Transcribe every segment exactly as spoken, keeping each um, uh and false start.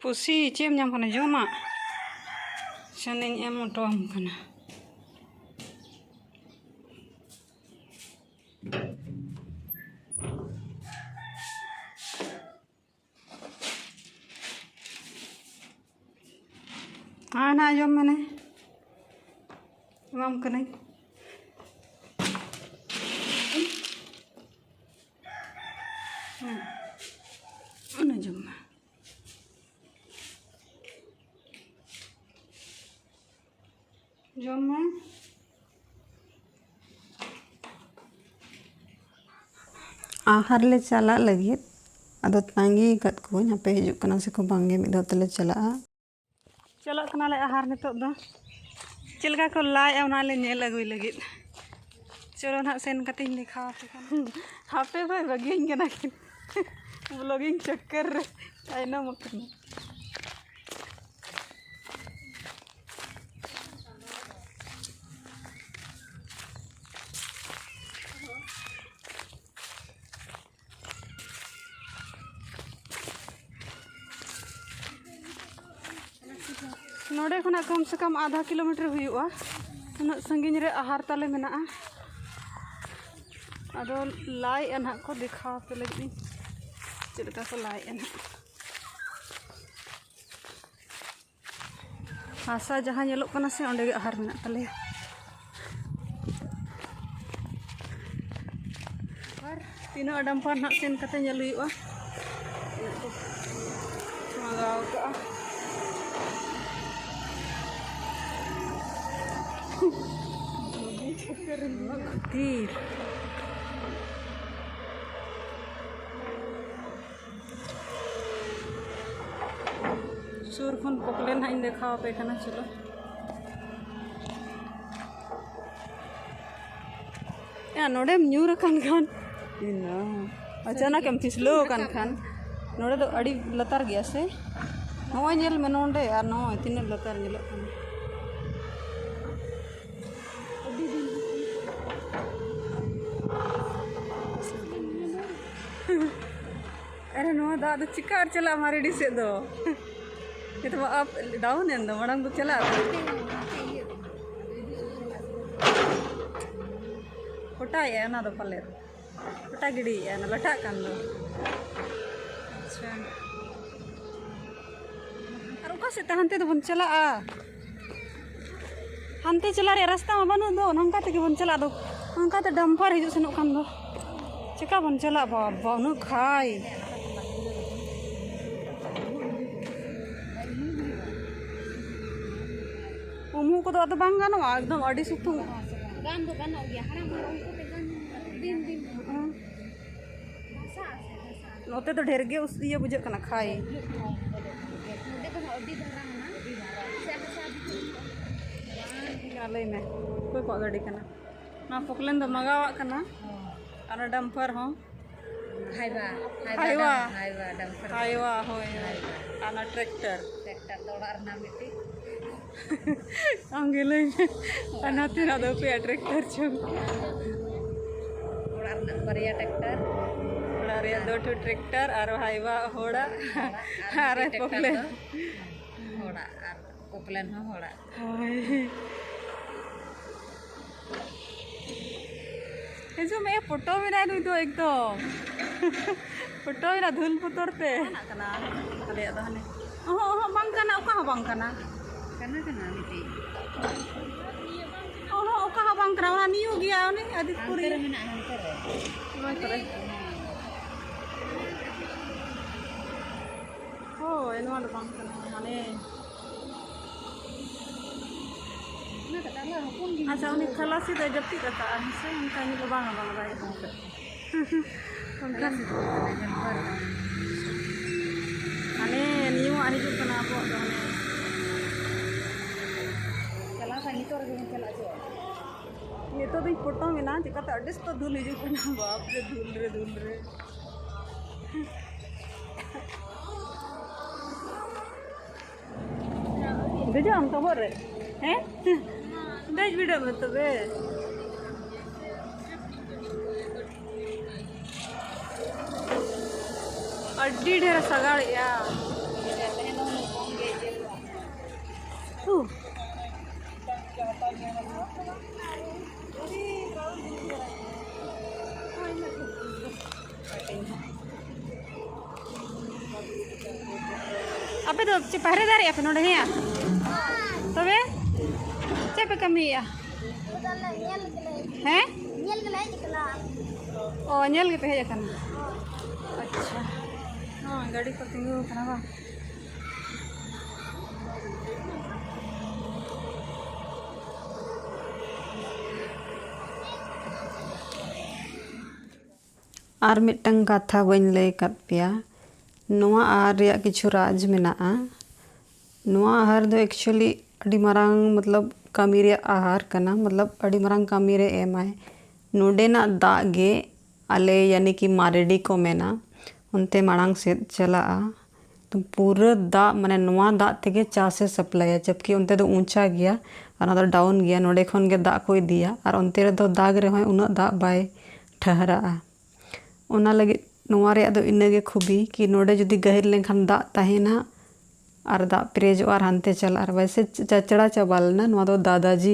ᱯᱩᱥᱤ, ᱪᱮᱫ ᱮᱢ ᱧᱟᱢ ᱠᱟᱱᱟ ᱡᱚᱢᱟᱜ? ᱥᱮᱱᱤᱧ ᱮᱢ ᱦᱚᱴᱚᱣᱟᱢ ᱠᱟᱱᱟ᱾ ᱦᱮᱸ, ᱱᱟᱜ ᱡᱚᱢ ᱢᱮ ᱱᱮ᱾ ᱮᱢᱟᱢ ᱠᱟᱹᱱᱟᱹᱧ᱾ ᱦᱮᱸ, ᱚᱱᱟ ᱡᱚᱢ ᱢᱮ᱾ ᱡᱚᱢ ᱢᱮ᱾ ᱟᱦᱟᱨ ᱞᱮ ᱪᱟᱞᱟᱜ ᱞᱟᱹᱜᱤᱫ᱾ ᱟᱫᱚ ᱛᱟᱺᱜᱤ ᱟᱠᱟᱫ ᱠᱚᱣᱟᱧ, ᱦᱟᱯᱮ ᱦᱤᱡᱩᱜ ᱠᱟᱱᱟ ᱥᱮᱠᱚ ᱵᱟᱝᱜᱮ, ᱢᱤᱫ ᱫᱷᱟᱣ ᱛᱮᱞᱮ ᱪᱟᱞᱟᱜᱼᱟ᱾ ᱪᱟᱞᱟᱜ ᱠᱟᱱᱟᱞᱮ ᱟᱦᱟᱨ ᱱᱤᱛᱚᱜ ᱫᱚ᱾ ᱪᱮᱫ ᱞᱮᱠᱟ ᱠᱚ ᱞᱟᱭᱮᱜᱼᱟ, ᱚᱱᱟ ᱞᱮ ᱧᱮᱞ ᱟᱹᱜᱩᱭ ᱞᱟᱹᱜᱤᱫ᱾ ᱪᱚᱞᱚ ᱱᱟᱦᱟᱜ ᱥᱮᱱ ᱠᱟᱛᱮᱧ ᱫᱮᱠᱷᱟᱣ ᱟᱯᱮ ᱠᱟᱱᱟ᱾ ᱦᱟᱯᱮ ᱵᱷᱟᱭ, ᱵᱟᱹᱜᱤᱭᱟᱹᱧ ᱠᱟᱱᱟ ᱠᱤᱱ᱾ Vlogging ᱪᱚᱠᱠᱚᱨ ᱨᱮ ᱛᱟᱭᱱᱚᱢ ᱟᱠᱟᱱᱟ᱾ ᱱᱚᱰᱮ ᱠᱷᱚᱱᱟᱜ ᱠᱚᱢ ᱥᱮ ᱠᱚᱢ ᱟᱫᱷᱟ ᱠᱤᱞᱳᱢᱤᱴᱟᱨ ᱦᱩᱭᱩᱜᱼᱟ, ᱩᱱᱟᱹᱜ ᱥᱟᱺᱜᱤᱧ ᱨᱮ ᱟᱦᱟᱨ ᱛᱟᱞᱮ ᱢᱮᱱᱟᱜᱼᱟ᱾ ᱟᱫᱚ ᱞᱟᱭᱮᱜᱼᱟ ᱱᱟᱦᱟᱜ ᱠᱚ, ᱫᱮᱠᱷᱟᱣ ᱟᱯᱮ ᱞᱟᱹᱜᱤᱫ ᱤᱧ ᱪᱮᱫ ᱞᱮᱠᱟ ᱠᱚ ᱞᱟᱭᱮᱜᱼᱟ ᱱᱟᱦᱟᱜ᱾ ᱦᱟᱥᱟ ᱡᱟᱦᱟᱸ ᱧᱮᱞᱚᱜ ᱠᱟᱱᱟ ᱥᱮ, ᱚᱸᱰᱮ ᱜᱮ ᱟᱦᱟᱨ ᱢᱮᱱᱟᱜ ᱛᱟᱞᱮᱭᱟ᱾ ᱟᱨ ᱛᱤᱱᱟᱹᱜ ᱰᱟᱢᱯᱟᱨ ᱱᱟᱦᱟᱜ ᱥᱮᱱ ᱠᱟᱛᱮ ᱧᱮᱞ ᱦᱩᱭᱩᱜᱼᱟ, ᱛᱤᱱᱟᱹᱜ ᱠᱚ ᱢᱟᱸᱜᱟᱣ ᱠᱟᱜᱼᱟ᱾ ᱠᱷᱟᱹᱛᱤᱨ᱾ ᱥᱩᱨ ᱠᱷᱚᱱ ᱯᱚᱠᱞᱮ ᱱᱟᱦᱟᱜ ᱤᱧ ᱫᱮᱠᱷᱟᱣ ᱟᱯᱮ ᱠᱟᱱᱟ, ᱪᱚᱞᱚ᱾ ᱭᱟ, ᱱᱚᱰᱮᱢ ᱧᱩᱨ ᱟᱠᱟᱱ ᱠᱷᱟᱱ, ᱤᱱᱟᱹ᱾ ᱟᱪᱟᱱᱟᱠ ᱮᱢ ᱯᱷᱤᱥᱞᱟᱹᱣ ᱟᱠᱟᱱ ᱠᱷᱟᱱ, ᱱᱚᱰᱮ ᱫᱚ ᱟᱹᱰᱤ ᱞᱟᱛᱟᱨ ᱜᱮᱭᱟ ᱥᱮ? ᱱᱚᱜᱼᱚᱭ ᱧᱮᱞ ᱢᱮ ᱱᱚᱰᱮ, ᱟᱨ ᱱᱚᱜᱼᱚᱭ ᱛᱤᱱᱟᱹᱜ ᱞᱟᱛᱟᱨ ᱧᱮᱞᱚᱜ ᱠᱟᱱᱟ᱾ ᱟᱹᱰᱤ ᱫᱤᱱ᱾ ᱟᱨᱮ, ᱱᱚᱣᱟ ᱫᱟᱜ ᱫᱚ ᱪᱤᱠᱟ ᱟᱨ ᱪᱟᱞᱟᱜ ᱢᱟ ᱨᱮᱰᱤ ᱥᱮᱫ ᱫᱚ? ᱱᱤᱛᱚᱜ ᱢᱟ ᱟᱯ ᱰᱟᱣᱩᱱ ᱮᱱ ᱫᱚ, ᱢᱟᱲᱟᱝ ᱫᱚ ᱪᱟᱞᱟᱜ ᱛᱚ᱾ ᱚᱴᱟᱭᱮᱜᱼᱟᱭ ᱚᱱᱟ ᱫᱚ ᱯᱟᱞᱮᱫ᱾ ᱚᱴᱟ ᱜᱤᱰᱤᱭᱮᱜᱼᱟᱭ, ᱚᱱᱟ ᱞᱟᱴᱷᱟᱜ ᱠᱟᱱ ᱫᱚ᱾ ᱟᱪᱪᱷᱟ᱾ ᱟᱨ ᱚᱠᱟ ᱥᱮᱫ ᱛᱮ ᱦᱟᱱᱛᱮ ᱫᱚᱵᱚᱱ ᱪᱟᱞᱟᱜᱼᱟ? ᱦᱟᱱᱛᱮ ᱪᱟᱞᱟᱜ ᱨᱮᱭᱟᱜ ᱨᱟᱥᱛᱟ ᱢᱟ ᱵᱟᱹᱱᱩᱜ ᱫᱚ, ᱱᱚᱝᱠᱟ ᱛᱮᱜᱮ ᱵᱚᱱ ᱪᱟᱞᱟᱜ ᱫᱚ᱾ ᱱᱚᱝᱠᱟ ᱛᱮ ᱰᱟᱢᱯᱟᱨ ᱦᱤᱡᱩᱜ ᱥᱮᱱᱚᱜ ᱠᱟᱱ ᱫᱚ᱾ ᱪᱮᱠᱟ ᱵᱚᱱ ᱪᱟᱞᱟᱜ ᱵᱟᱵᱟ, ᱩᱱᱟᱹᱜ ᱠᱷᱟᱭ᱾ ᱩᱢᱩᱜ ᱠᱚᱫᱚ ᱟᱫᱚ ᱵᱟᱝ ᱜᱟᱱᱚᱜᱼᱟ, ᱮᱠᱫᱚᱢ ᱟᱹᱰᱤ ᱥᱤᱛᱩᱝ᱾ ᱜᱟᱱ ᱫᱚ ᱜᱟᱱᱚᱜ ᱜᱮᱭᱟ, ᱦᱟᱲᱟᱢ ᱦᱚᱲ ᱩᱱᱠᱩ ᱫᱚ ᱜᱟᱱ ᱫᱤᱱ ᱫᱤᱱ᱾ ᱦᱩᱸ᱾ ᱜᱷᱟᱥᱟᱜ ᱟᱥᱮ ᱜᱷᱟᱥᱟᱜ? ᱱᱚᱛᱮ ᱫᱚ ᱰᱷᱮᱨ ᱜᱮ ᱩᱥ-, ᱤᱭᱟᱹ ᱵᱩᱡᱷᱟᱹᱜ ᱠᱟᱱᱟ, ᱠᱷᱟᱭ᱾ ᱱᱚᱰᱮ ᱫᱚ ᱦᱟᱸᱜ ᱟᱹᱰᱤ ᱫᱷᱟᱨᱟ ᱢᱮᱱᱟᱜᱼᱟ᱾ ᱥᱮ ᱦᱟᱥᱟ ᱟᱹᱰᱤ ᱡᱳᱨ ᱢᱮᱱᱟᱜᱼᱟ᱾ ᱢᱟ ᱞᱟᱹᱭ ᱢᱮ, ᱚᱠᱚᱭ ᱠᱚᱣᱟᱜ ᱜᱟᱹᱰᱤ ᱠᱟᱱᱟ? ᱱᱚᱣᱟ ᱯᱚᱠᱞᱮᱱ ᱫᱚ ᱢᱟᱜᱟᱣᱟᱜ ᱠᱟᱱᱟ᱾ ᱦᱚᱸ᱾ ᱟᱨ ᱚᱱᱟ ᱰᱟᱢᱯᱟᱨ ᱦᱚᱸ᱾ ᱦᱟᱭᱣᱟ, ᱦᱟᱭᱣᱟ᱾ ᱦᱟᱭᱣᱟ ᱰᱟᱢ-, ᱦᱟᱭᱣᱟ ᱰᱟᱢᱯᱟᱨ᱾ ᱦᱟᱭᱣᱟ, ᱦᱳᱭ, ᱦᱳᱭ᱾ ᱦᱟᱭᱣᱟ᱾ ᱟᱨ ᱚᱱᱟ ᱴᱨᱟᱠᱴᱟᱨ᱾ ᱴᱨᱟᱠᱴᱟᱨ ᱫᱚ ᱚᱲᱟᱜ ᱨᱮᱱᱟᱜ ᱢᱤᱫᱴᱤᱡ᱾ ᱟᱢ ᱜᱮ ᱞᱟᱹᱭ ᱢᱮ᱾ ᱟᱨ ᱱᱟᱛᱮᱱᱟᱜ ᱫᱚ ᱚᱠᱚᱭᱟᱜ ᱴᱨᱟᱠᱴᱟᱨ ᱪᱚᱝ? ᱚᱲᱟᱜ ᱨᱮᱱᱟᱜ ᱵᱟᱨᱭᱟ ᱴᱨᱟᱠᱴᱟᱨ᱾ ᱚᱲᱟᱜ ᱨᱮᱭᱟᱜ ᱫᱚ ᱴᱨᱟᱠᱴᱟᱨ ᱟᱨ ᱦᱟᱭᱣᱟ ᱦᱚᱲᱟᱜ᱾ ᱦᱚᱲᱟᱜ ᱟᱨ ᱟᱨ ᱢᱤᱫᱴᱤᱡ ᱴᱨᱟᱠᱴᱟᱨ ᱯᱚᱠᱞᱮᱱ᱾ ᱫᱚ ᱦᱚᱲᱟᱜ ᱟᱨ ᱯᱚᱠᱞᱮᱱ ᱦᱚᱸ ᱦᱚᱲᱟᱜ᱾ ᱦᱳᱭ᱾ ᱦᱤᱡᱩᱜ ᱢᱮ, ᱯᱚᱴᱚᱢ ᱮᱱᱟᱭ ᱱᱩᱭ ᱫᱚ ᱮᱠᱫᱚᱢ᱾ ᱯᱚᱴᱚᱢ ᱮᱱᱟ ᱫᱷᱩᱞ ᱵᱚᱛᱚᱨ ᱛᱮ᱾ ᱚᱱᱟ ᱠᱟᱱᱟ ᱟᱞᱮᱭᱟᱜ ᱫᱚ ᱦᱟᱱᱮ᱾ ᱚᱦᱚᱸ, ᱚᱦᱚᱸ, ᱵᱟᱝ ᱠᱟᱱᱟ, ᱚᱠᱟ ᱦᱚᱸ ᱵᱟᱝ ᱠᱟᱱᱟ᱾ ᱠᱟᱱᱟ, ᱠᱟᱱᱟ ᱢᱤᱫᱴᱤᱡ᱾ ᱚᱦᱚᱸ, ᱚᱠᱟ ᱦᱚᱸ ᱵᱟᱝ ᱠᱟᱱᱟ, ᱚᱱᱟ ᱱᱤᱭᱩ ᱜᱮᱭᱟ, ᱚᱱᱮ ᱟᱫᱤᱛᱯᱩᱨᱤ᱾ ᱦᱟᱱᱛᱮ ᱨᱮ ᱢᱮᱱᱟᱜᱼᱟ, ᱦᱟᱱᱛᱮ ᱨᱮ᱾ ᱱᱚᱣᱟ ᱠᱚᱨᱮ᱾ ᱦᱳᱭ, ᱱᱚᱣᱟ ᱫᱚ ᱵᱟᱝ ᱠᱟᱱᱟ, ᱢᱟᱱᱮ᱾ ᱚᱱᱟ ᱠᱟᱛᱷᱟ ᱫᱚ ᱦᱚᱯᱚᱱ ᱜᱮ᱾ ᱟᱪᱪᱷᱟ, ᱩᱱᱤ ᱠᱷᱟᱞᱟᱥᱤ ᱫᱚᱭ ᱡᱟᱹᱯᱤᱫ ᱟᱠᱟᱫᱼᱟ, ᱦᱮᱸ ᱥᱮ? ᱚᱱᱠᱟ ᱧᱮᱞᱚᱜ ᱵᱟᱝ, ᱵᱟᱝ, ᱵᱟᱭ ᱦᱚᱯᱚᱱ ᱠᱟᱫ᱾ ᱚᱱᱠᱟ᱾ ᱠᱷᱟᱞᱟᱥᱤ ᱫᱚ ᱡᱟᱹᱯᱤᱫ ᱟᱠᱟᱫᱼᱟ᱾ ᱦᱟᱱᱮ ᱱᱤᱭᱩᱣᱟᱜ ᱦᱤᱡᱩᱜ ᱠᱟᱱᱟ ᱟᱵᱚᱣᱟᱜ ᱫᱚ, ᱦᱟᱱᱮ᱾ ᱪᱟᱞᱟᱣ ᱠᱷᱟᱱ ᱱᱤᱛᱚᱜ ᱨᱮᱜᱮ ᱵᱚᱱ ᱪᱟᱞᱟᱜᱼᱟ, ᱪᱮᱫ? ᱱᱤᱛᱚᱜ ᱫᱚᱧ ᱯᱚᱴᱚᱢ ᱮᱱᱟ, ᱪᱤᱠᱟᱹᱛᱮ ᱟᱹᱰᱤ ᱥᱚᱠᱛᱚ ᱫᱷᱩᱞ ᱦᱤᱡᱩᱜ ᱠᱟᱱᱟ, ᱵᱟᱯ ᱨᱮ, ᱫᱷᱩᱞ ᱨᱮ, ᱫᱷᱩᱞ ᱨᱮ᱾ ᱫᱮᱡᱚᱜ ᱟᱢ ᱠᱟᱵᱚᱜ ᱨᱮ? ᱦᱮᱸ? ᱫᱮᱡ ᱵᱤᱰᱟᱹᱜ ᱢᱮ ᱛᱚᱵᱮ᱾ ᱟᱹᱰᱤ ᱰᱷᱮᱨ ᱮ ᱥᱟᱜᱟᱲᱮᱜᱼᱟ᱾ ᱛᱟᱦᱮᱱ ᱦᱚᱸ ᱠᱚᱢ ᱜᱮ᱾ ᱟᱯᱮ ᱫᱚ ᱪᱮᱫ ᱯᱟᱦᱨᱮᱫᱟᱨᱮᱜᱼᱟ ᱯᱮ ᱱᱚᱰᱮ, ᱦᱮᱸ? ᱛᱚᱵᱮ ᱪᱮᱫ ᱯᱮ ᱠᱟᱹᱢᱤᱭᱮᱫᱼᱟ? ᱦᱮᱸ? ᱧᱮᱞ ᱜᱮᱞᱮ ᱦᱮᱡ ᱟᱠᱟᱱᱟ᱾ ᱚ, ᱧᱮᱞ ᱜᱮᱯᱮ ᱦᱮᱡ ᱟᱠᱟᱱᱟ? ᱟᱪᱪᱷᱟ᱾ ᱦᱚᱸ, ᱜᱟᱹᱰᱤ ᱠᱚ ᱛᱤᱸᱜᱩ ᱟᱠᱟᱱᱟ ᱵᱟᱝ? ᱟᱨ ᱢᱤᱫᱴᱟᱝ ᱠᱟᱛᱷᱟ ᱵᱟᱹᱧ ᱞᱟᱹᱭ ᱟᱠᱟᱫ ᱯᱮᱭᱟ, ᱱᱚᱣᱟ ᱟᱦᱟᱨ ᱨᱮᱭᱟᱜ ᱠᱤᱪᱷᱩ ᱨᱟᱡᱽ ᱢᱮᱱᱟᱜᱼᱟ᱾ ᱱᱚᱣᱟ ᱟᱦᱟᱨ ᱫᱚ actually ᱟᱹᱰᱤ ᱢᱟᱨᱟᱝ, ᱢᱚᱛᱞᱚᱵ, ᱠᱟᱹᱢᱤ ᱨᱮᱭᱟᱜ ᱟᱦᱟᱨ ᱠᱟᱱᱟ, ᱢᱚᱛᱞᱚᱵ, ᱟᱹᱰᱤ ᱢᱟᱨᱟᱝ ᱠᱟᱹᱢᱤ ᱨᱮ ᱮᱢᱟᱭ᱾ ᱱᱚᱰᱮᱱᱟᱜ ᱫᱟᱜ ᱜᱮ ᱟᱞᱮ, ᱭᱟᱱᱤ ᱠᱤ ᱢᱟᱨᱮᱰᱤ ᱠᱚ ᱢᱮᱱᱟ, ᱚᱱᱛᱮ ᱢᱟᱲᱟᱝ ᱥᱮᱫ ᱪᱟᱞᱟᱜᱼᱟ᱾ ᱛᱚ ᱯᱩᱨᱟᱹ ᱫᱟᱜ, ᱢᱟᱱᱮ, ᱱᱚᱣᱟ ᱫᱟᱜ ᱛᱮᱜᱮ ᱪᱟᱥ ᱮ ᱥᱟᱯᱞᱟᱭᱟ, ᱡᱚᱵᱠᱤ ᱚᱱᱛᱮ ᱫᱚ ᱩᱸᱪᱟ ᱜᱮᱭᱟ ᱟᱨ ᱚᱱᱟ ᱫᱚ ᱰᱟᱣᱩᱱ ᱜᱮᱭᱟ, ᱱᱚᱰᱮ ᱠᱷᱚᱱ ᱜᱮ ᱫᱟᱜ ᱠᱚ ᱤᱫᱤᱭᱟ ᱟᱨ ᱚᱱᱛᱮ ᱨᱮᱫᱚ ᱫᱟᱜ ᱨᱮᱦᱚᱸᱭ ᱩᱱᱟᱹᱜ ᱫᱟᱜ ᱵᱟᱭ ᱴᱷᱟᱦᱨᱟᱜᱼᱟ᱾ ᱚᱱᱟ ᱞᱟᱹᱜᱤᱫ ᱱᱚᱣᱟ ᱨᱮᱭᱟᱜ ᱫᱚ ᱤᱱᱟᱹᱜᱮ ᱠᱷᱩᱵᱤ ᱠᱤ ᱱᱚᱰᱮ ᱡᱩᱫᱤ ᱜᱟᱹᱦᱤᱨ ᱞᱮᱱᱠᱷᱟᱱ ᱫᱟᱜ ᱛᱟᱦᱮᱱᱟ ᱟᱨ ᱫᱟᱜ ᱯᱮᱨᱮᱡᱚᱜᱼᱟ ᱟᱨ ᱦᱟᱱᱛᱮ ᱪᱟᱞᱟᱜᱼᱟ, ᱟᱨ ᱵᱟᱭᱥᱮ ᱪᱟᱪᱲᱟ ᱪᱟᱵᱟ ᱞᱮᱱᱟ, ᱱᱚᱣᱟ ᱫᱚ ᱫᱟᱫᱟᱡᱤ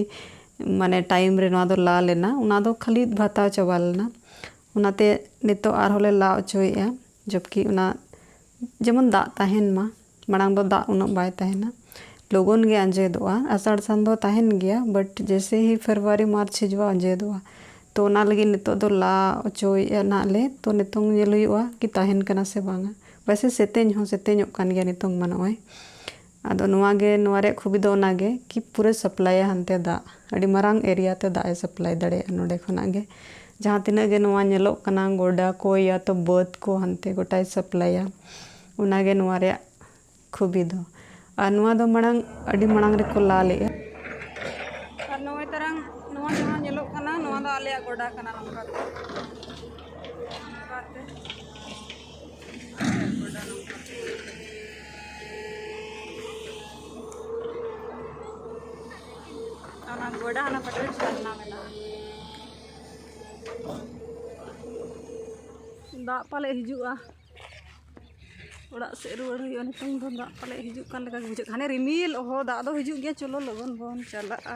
ᱢᱟᱱᱮ ᱴᱟᱭᱤᱢ ᱨᱮ ᱱᱚᱣᱟ ᱫᱚ ᱞᱟ ᱞᱮᱱᱟ, ᱚᱱᱟ ᱫᱚ ᱠᱷᱟᱹᱞᱤ ᱵᱷᱟᱛᱟᱣ ᱪᱟᱵᱟ ᱞᱮᱱᱟ᱾ ᱚᱱᱟᱛᱮ ᱱᱤᱛᱚᱜ ᱟᱨᱦᱚᱸ ᱞᱮ ᱞᱟ ᱚᱪᱚᱭᱮᱫᱼᱟ, ᱡᱚᱵᱠᱤ ᱚᱱᱟ ᱡᱮᱢᱚᱱ ᱫᱟᱜ ᱛᱟᱦᱮᱱ ᱢᱟ᱾ ᱢᱟᱲᱟᱝ ᱫᱚ ᱫᱟᱜ ᱩᱱᱟᱹᱜ ᱵᱟᱭ ᱛᱟᱦᱮᱱᱟ, ᱞᱚᱜᱚᱱ ᱜᱮ ᱟᱸᱡᱮᱫᱚᱜᱼᱟ᱾ ᱟᱥᱟᱲ ᱥᱟᱱ ᱫᱚ ᱛᱟᱦᱮᱱ ᱜᱮᱭᱟ, but ᱡᱮᱥᱮ ᱦᱤ ᱯᱷᱮᱵᱽᱨᱩᱣᱟᱨᱤ ᱢᱟᱨᱪ ᱦᱤᱡᱩᱜᱼᱟ, ᱟᱸᱡᱮᱫᱚᱜᱼᱟ᱾ ᱛᱚ ᱚᱱᱟ ᱞᱟᱹᱜᱤᱫ ᱱᱤᱛᱚᱜ ᱫᱚ ᱞᱟ ᱚᱪᱚᱭᱮᱫᱼᱟ ᱱᱟᱦᱟᱜ ᱞᱮ᱾ ᱛᱚ ᱱᱤᱛᱚᱝ ᱧᱮᱞ ᱦᱩᱭᱩᱜᱼᱟ ᱠᱤ ᱛᱟᱦᱮᱱ ᱠᱟᱱᱟ ᱥᱮ ᱵᱟᱝᱟ᱾ ᱵᱟᱭᱥᱮ ᱥᱮᱛᱮᱧ ᱦᱚᱸ ᱥᱮᱛᱮᱧᱚᱜ ᱠᱟᱱ ᱜᱮᱭᱟ ᱱᱤᱛᱚᱝ ᱢᱟ ᱱᱚᱜᱼᱚᱭ᱾ ᱟᱫᱚ ᱱᱚᱣᱟ ᱜᱮ, ᱱᱚᱣᱟ ᱨᱮᱭᱟᱜ ᱠᱷᱩᱵᱤ ᱫᱚ ᱚᱱᱟ ᱜᱮ ᱠᱤ ᱯᱩᱨᱟᱹ ᱥᱟᱯᱞᱟᱭᱟ ᱦᱟᱱᱛᱮ ᱫᱟᱜ, ᱟᱹᱰᱤ ᱢᱟᱨᱟᱝ ᱮᱨᱤᱭᱟ ᱛᱮ ᱫᱟᱜ ᱮ ᱥᱟᱯᱞᱟᱭ ᱫᱟᱲᱮᱭᱟᱜᱼᱟ ᱱᱚᱰᱮ ᱠᱷᱚᱱᱟᱜ ᱜᱮ᱾ ᱡᱟᱦᱟᱸ ᱛᱤᱱᱟᱹᱜ ᱜᱮ ᱱᱚᱣᱟ ᱧᱮᱞᱚᱜ ᱠᱟᱱᱟ ᱜᱚᱰᱟ ᱠᱚ ᱭᱟ ᱛᱚ ᱵᱟᱹᱫᱽ ᱠᱚ, ᱦᱟᱱᱛᱮ ᱜᱚᱴᱟᱭ ᱥᱟᱯᱞᱟᱭᱟ᱾ ᱚᱱᱟ ᱜᱮ ᱱᱚᱣᱟ ᱨᱮᱭᱟᱜ ᱠᱷᱩᱵᱤ ᱫᱚ᱾ ᱟᱨ ᱱᱚᱣᱟ ᱫᱚ ᱢᱟᱲᱟᱝ, ᱟᱹᱰᱤ ᱢᱟᱲᱟᱝ ᱨᱮᱠᱚ ᱞᱟ ᱞᱮᱜᱼᱟ᱾ ᱟᱨ ᱱᱚᱜᱼᱚᱭ ᱛᱟᱨᱟᱝ ᱱᱚᱣᱟ ᱡᱟᱦᱟᱸ ᱧᱮᱞᱚᱜ ᱠᱟᱱᱟ, ᱱᱚᱣᱟ ᱫᱚ ᱟᱞᱮᱭᱟᱜ ᱜᱚᱰᱟ ᱠᱟᱱᱟ, ᱱᱚᱝᱠᱟ ᱛᱮ, ᱱᱚᱝᱠᱟ ᱛᱮ᱾ ᱚᱱᱟ ᱜᱚᱰᱟ ᱦᱟᱱᱟ ᱯᱟᱴᱮ ᱨᱮ ᱡᱷᱟᱨᱱᱟ ᱢᱮᱱᱟᱜᱼᱟ᱾ ᱫᱟᱜ ᱯᱟᱞᱮ ᱦᱤᱡᱩᱜᱼᱟ᱾ ᱚᱲᱟᱜ ᱥᱮᱫ ᱨᱩᱣᱟᱹᱲ ᱦᱩᱭᱩᱜᱼᱟ ᱱᱤᱛᱚᱝ ᱫᱚ᱾ ᱫᱟᱜ ᱯᱟᱞᱮ ᱦᱤᱡᱩᱜ ᱠᱟᱱ ᱞᱮᱠᱟ ᱜᱮ ᱵᱩᱡᱷᱟᱹᱜ ᱠᱟᱱᱟ᱾ ᱦᱟᱱᱮ ᱨᱤᱢᱤᱞ, ᱚᱦᱚ, ᱫᱟᱜ ᱫᱚ ᱦᱤᱡᱩᱜ ᱜᱮᱭᱟ᱾ ᱪᱚᱞᱚ ᱞᱚᱜᱚᱱ ᱵᱚᱱ ᱪᱟᱞᱟᱜᱼᱟ᱾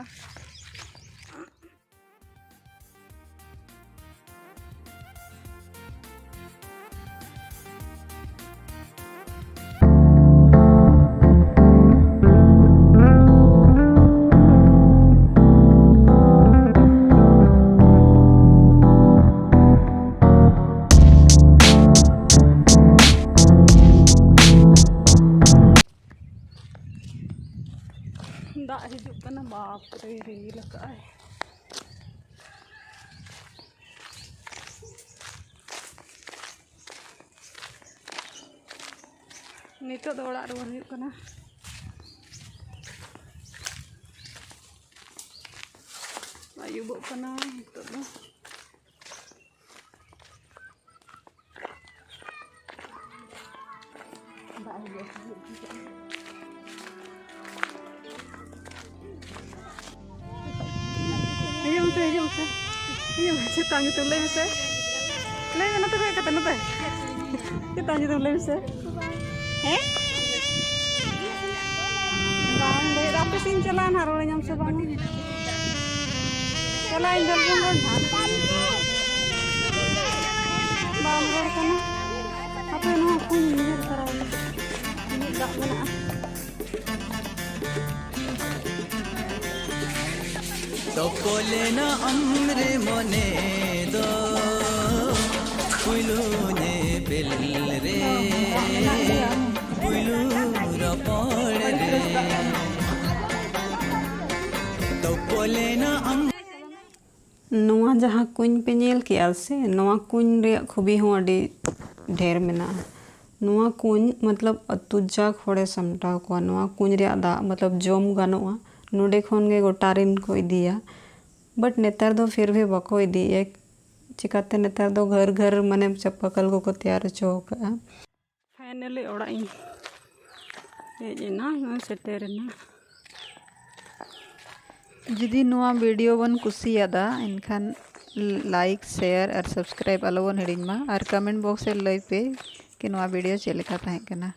ᱵᱟᱯᱨᱮ, ᱨᱤᱢᱤᱞ ᱟᱠᱟᱫᱼᱟᱭ᱾ ᱱᱤᱛᱚᱜ ᱫᱚ ᱚᱲᱟᱜ ᱨᱩᱣᱟᱹᱲ ᱦᱩᱭᱩᱜ ᱠᱟᱱᱟ᱾ ᱟᱹᱭᱩᱵᱚᱜ ᱠᱟᱱᱟ ᱱᱤᱛᱚᱜ ᱫᱚ᱾ ᱦᱤᱡᱩᱜ ᱢᱮᱥᱮ, ᱦᱤᱡᱩᱜ ᱢᱮᱥᱮ, ᱦᱤᱡᱩᱜ ᱢᱮ᱾ ᱪᱮᱫ ᱛᱟᱢ ᱧᱩᱛᱩᱢ ᱞᱟᱹᱭ ᱢᱮᱥᱮ? ᱞᱟᱹᱭ ᱢᱮ, ᱱᱚᱛᱮ ᱠᱷᱚᱡ ᱠᱟᱛᱮ, ᱱᱚᱛᱮ᱾ ᱪᱮᱫ ᱛᱟᱢ ᱧᱩᱛᱩᱢ ᱞᱟᱹᱭ ᱢᱮᱥᱮ? ᱦᱮᱸ? ᱵᱟᱢ ᱞᱟᱹᱭ ᱫᱟ, ᱟᱯᱮ ᱥᱮᱫ ᱤᱧ ᱪᱟᱞᱟᱜᱼᱟ ᱱᱟᱦᱟᱜ, ᱨᱚᱲ ᱟᱹᱧᱟᱢ ᱥᱮ ᱵᱟᱝ? ᱪᱟᱞᱟᱜ ᱤᱧ ᱫᱚᱞ ᱵᱚᱱ ᱨᱚᱲ ᱱᱟᱦᱟᱜ᱾ ᱵᱟᱢ ᱨᱚᱲ ᱠᱟᱱᱟ᱾ ᱟᱯᱮ ᱱᱚᱣᱟ ᱠᱩᱧ ᱧᱮᱞ ᱛᱟᱨᱟᱭ ᱢᱮ᱾ ᱛᱤᱱᱟᱹᱜ ᱫᱟᱜ ᱢᱮᱱᱟᱜᱼᱟ᱾ ᱛᱚᱯᱚᱞᱮᱱᱟ ᱟᱢᱨᱮ ᱢᱚᱱᱮ ᱫᱚ ᱯᱩᱭᱞᱩ ᱧᱮᱯᱮᱞ ᱨᱮ, ᱯᱩᱭᱞᱩ ᱨᱚᱯᱚᱲ ᱨᱮ᱾ ᱛᱚᱯᱚᱞᱮᱱᱟ ᱟᱢ ᱱᱚᱣᱟ ᱡᱟᱦᱟᱸ ᱠᱩᱧ ᱯᱮ ᱧᱮᱞ ᱠᱮᱜᱼᱟ ᱥᱮ, ᱱᱚᱣᱟ ᱠᱩᱧ ᱨᱮᱭᱟᱜ ᱠᱷᱩᱵᱤ ᱦᱚᱸ ᱟᱹᱰᱤ ᱰᱷᱮᱨ ᱢᱮᱱᱟᱜᱼᱟ᱾ ᱱᱚᱣᱟ ᱠᱩᱧ ᱢᱚᱛᱞᱚᱵ ᱟᱹᱛᱩ ᱡᱟᱠ ᱦᱚᱲᱮ ᱥᱟᱢᱴᱟᱣ ᱠᱚᱣᱟ᱾ ᱱᱚᱣᱟ ᱠᱩᱧ ᱨᱮᱭᱟᱜ ᱫᱟᱜ ᱢᱚᱛᱞᱚᱵ ᱡᱚᱢ ᱜᱟᱱᱚᱜᱼᱟ᱾ ᱱᱚᱰᱮ ᱠᱷᱚᱱ ᱜᱮ ᱜᱚᱴᱟ ᱨᱮᱱ ᱠᱚ ᱤᱫᱤᱭᱟ᱾ But ᱱᱮᱛᱟᱨ ᱫᱚ ᱯᱷᱤᱨ ᱵᱷᱤ ᱵᱟᱠᱚ ᱤᱫᱤᱭᱮᱫᱼᱟ᱾ ᱪᱤᱠᱟᱛᱮ ᱱᱮᱛᱟᱨ ᱫᱚ ᱜᱷᱟᱨ ᱜᱷᱟᱨ ᱢᱟᱱᱮ ᱪᱟᱯᱟᱠᱚᱞ ᱠᱚᱠᱚ ᱛᱮᱭᱟᱨ ᱦᱚᱪᱚ ᱟᱠᱟᱫᱼᱟ᱾ Finally ᱚᱲᱟᱜ ᱤᱧ ᱦᱮᱡ ᱮᱱᱟ, ᱱᱚᱜᱼᱚᱭ ᱥᱮᱴᱮᱨ ᱮᱱᱟ᱾ ᱡᱩᱫᱤ ᱱᱚᱣᱟ video ᱵᱚᱱ ᱠᱩᱥᱤᱭᱟᱫᱟ, ᱮᱱᱠᱷᱟᱱ like, share ᱟᱨ subscribe ᱟᱞᱚ ᱵᱚᱱ ᱦᱤᱲᱤᱧ ᱢᱟ᱾ ᱟᱨ comment box ᱨᱮ ᱞᱟᱹᱭ ᱯᱮ ᱠᱤ ᱱᱚᱣᱟ video ᱪᱮᱫ ᱞᱮᱠᱟ ᱛᱟᱦᱮᱸ ᱠᱟᱱᱟ᱾